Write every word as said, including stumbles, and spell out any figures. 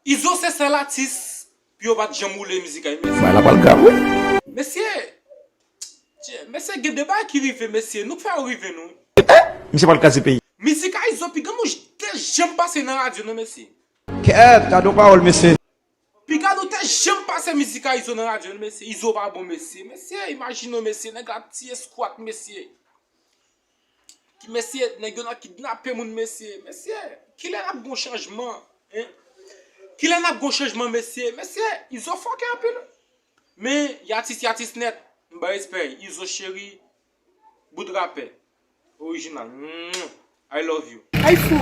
Izo se sèl atis pou yo pa t janm woule mizik a, mesye. Bagay la pral grav, wi. Mesye, mesye, gen de bagay ki rive, mesye. Nou k fè yo rive, nou. Misye pral kraze peyi. Mizik a Izo, piga nou te janm pase nan radyo, non, mesye. Kèt, gade yon pawòl, mesye. Piga nou te janm pase mizik a Izo nan radyo, non, mesye. Izo pa bon, mesye. Mesye, imajine w, mesye, nèg la tiye squat, mesye. Ki, mesye, nèg yo nan kidnape moun, mesye. Mesye, kilè n ap gon chanjman, hein? Kilè n ap gon chanjman, mesye? Mesye, Izo fòkè anpil. Men, y atis, y atis nèt. M ba respè, Izo cheri, bout rapè. Orijinal. Mwah. I love you. Ay fou.